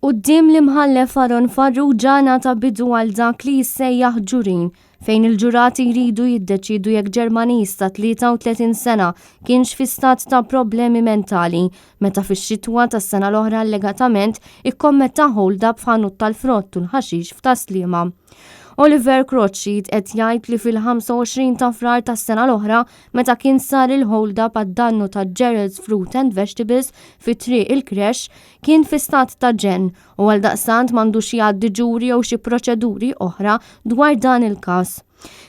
Quddiem l-Imħallef Aaron Farrugia ngħata bidu għal dak li jissejjaħ ġurin, fejn il-ġurati jridu jiddeċiedu jekk Ġermaniż ta' 33 sena kienx fi stat ta' problemi mentali meta fix-xitwa tas-sena l-oħra allegatament ikkommetta hold-up f'ħanut tal-frott u l-ħaxix f'Tas-Sliema. Oliver Crotchet qed jgħid li fil-25 ta' Frar tas-sena l-oħra meta kien sar il-hold-up għad-dannu ta' Gerald's Fruit and Vegetables fi Triq il-Creche kien fi stat ta' ġenn u għaldaqstant m'għandux jgħaddi ġuri jew xi proċeduri oħra dwar dan il-każ.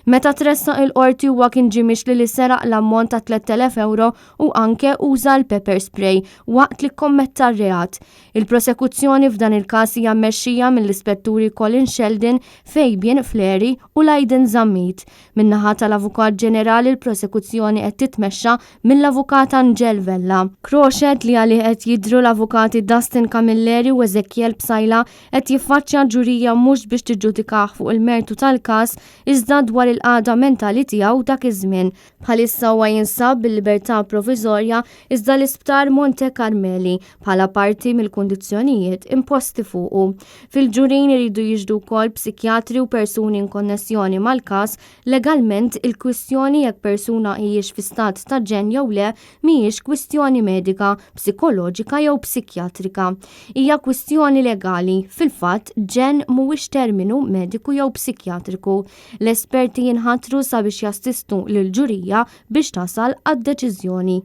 Meta tressaq il-Qorti huwa kien ġie mixli li seraq l-ammont ta' 3,000 ewro u anke uża l-pepper spray waqt li kkommetta r-reat. Il-prosekuzzjoni f'dan il-każ hija mmexxija mill-Ispetturi Colin Sheldon, Fabian Fleri u Lydon Zammit. Min-naħa tal-Avukat Ġenerali l-prosekuzzjoni qed titmexxa mill-Avukat Angel Vella. Crochet li għalih qed jidhru l-Avukati Dustin Camilleri u Ezekiel Psaila qed jiffaċċja ġurija mhux biex tiġġudikah fuq il-mertu tal-każ iżda dwar il-qagħda mentali tiegħu dak iż-żmien. Bħalissa huwa jinsab bil-libertà proviżorja iżda l-Isptar Monte Carmeli bħala parti mill-kundizzjonijiet imposti fuqu. Fil-ġurin iridu jixhdu wkoll psikjatri u persuni inkonnessjoni mal-każ. Legalment, il-kwistjoni jekk persuna hijiex fi stat ta' ġenn jew le mhijiex kwistjoni medika, psikoloġika jew psikjatrika. Hija kwistjoni legali. Fil-fatt, ġenn mhuwiex terminu mediku jew psikjatriku. L-esperti jinħatru sabiex jassistu lill-ġurija biex tasal għad-deċiżjoni.